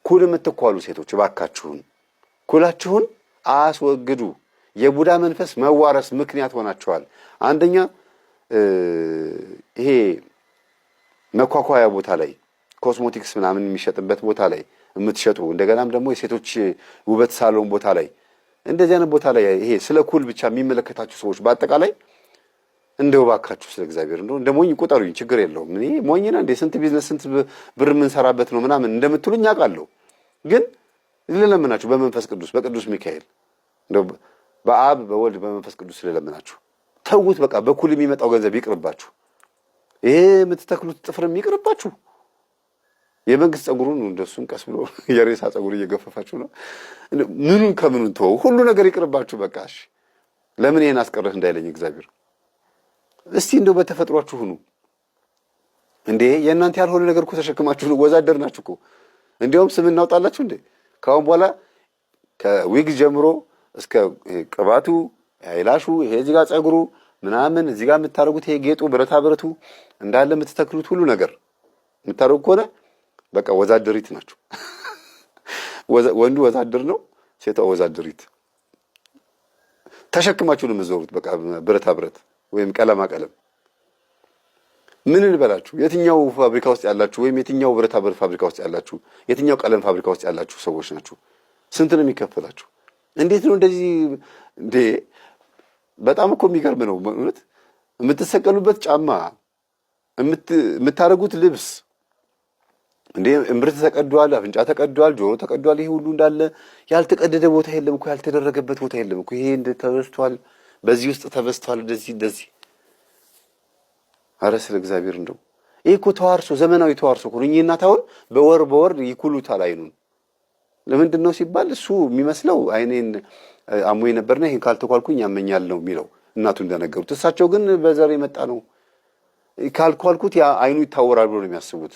ኩል የምትኳሉ ሴቶች እባካችሁን ኩላችሁን አስወግዱ። የቡዳ መንፈስ መዋረስ ምክንያት ሆናችኋል። አንደኛ ይሄ መኳኳያ ቦታ ላይ፣ ኮስሞቲክስ ምናምን የሚሸጥበት ቦታ ላይ የምትሸጡ፣ እንደገናም ደግሞ የሴቶች ውበት ሳሎን ቦታ ላይ፣ እንደዚህ አይነት ቦታ ላይ ይሄ ስለ ኩል ብቻ የሚመለከታችሁ ሰዎች በአጠቃላይ እንደው እባካችሁ ስለ እግዚአብሔር እንደው እንደ ሞኝ ቁጠሩኝ፣ ችግር የለውም። እኔ ሞኝ ነህ እንዴ፣ ስንት ቢዝነስ ስንት ብር የምንሰራበት ነው ምናምን እንደምትሉኝ አውቃለሁ። ግን ልለምናችሁ በመንፈስ ቅዱስ፣ በቅዱስ ሚካኤል፣ እንደው በአብ በወልድ በመንፈስ ቅዱስ ልለምናችሁ፣ ተዉት። በቃ በኩል የሚመጣው ገንዘብ ይቅርባችሁ። ይሄ የምትተክሉት ጥፍርም ይቅርባችሁ። የመንግስት ጸጉሩን እንደሱም ቀስ ብሎ የሬሳ ጸጉር እየገፈፋችሁ ነው። ምኑን ከምኑን ተወው፣ ሁሉ ነገር ይቅርባችሁ። በቃ እሺ፣ ለምን ይሄን አስቀረህ እንዳይለኝ እግዚአብሔር። እስቲ እንደው በተፈጥሯችሁ ሁኑ እንዴ! የእናንተ ያልሆነ ነገር እኮ ተሸክማችሁ ነው። ወዛደር ናችሁ እኮ። እንዲያውም ስም እናውጣላችሁ እንዴ! ከአሁን በኋላ ከዊግ ጀምሮ እስከ ቅባቱ፣ eyelash ኡ፣ ይሄ እዚህ ጋር ጸጉሩ ምናምን፣ እዚህ ጋር የምታደርጉት ይሄ ጌጡ፣ ብረታ ብረቱ እንዳለ የምትተክሉት ሁሉ ነገር የምታደርጉ ከሆነ በቃ ወዛደሪት ናችሁ። ወንዱ ወዛደር ነው፣ ሴቷ ወዛደሪት። ተሸክማችሁ ነው የምትዞሩት። በቃ ብረታ ብረት ወይም ቀለማ ቀለም ምን ልበላችሁ፣ የትኛው ፋብሪካ ውስጥ ያላችሁ ወይም የትኛው ብረታ ብረት ፋብሪካ ውስጥ ያላችሁ፣ የትኛው ቀለም ፋብሪካ ውስጥ ያላችሁ ሰዎች ናችሁ? ስንት ነው የሚከፈላችሁ? እንዴት ነው እንደዚህ እንዴ? በጣም እኮ የሚገርም ነው እውነት። የምትሰቀሉበት ጫማ፣ የምታደርጉት ልብስ እንዴ፣ እምብርት ተቀዷል፣ አፍንጫ ተቀዷል፣ ጆሮ ተቀዷል። ይሄ ሁሉ እንዳለ ያልተቀደደ ቦታ የለም እኮ፣ ያልተደረገበት ቦታ የለም እኮ። ይሄ እንደ ተበስቷል፣ በዚህ ውስጥ ተበስቷል፣ እንደዚህ እንደዚህ። አረ ስለ እግዚአብሔር እንደው ይሄ እኮ ተዋርሶ፣ ዘመናዊ ተዋርሶ እኮ ነው። እኚህ እናት አሁን በወር በወር ይኩሉታል አይኑን። ለምንድን ነው ሲባል እሱ የሚመስለው አይኔን አሞኝ ነበርና ይሄን ካልተኳልኩኝ ያመኛል ነው የሚለው እናቱ እንደነገሩት። እሳቸው ግን በዘር የመጣ ነው፣ ካልኳልኩት ያ አይኑ ይታወራል ብሎ ነው የሚያስቡት።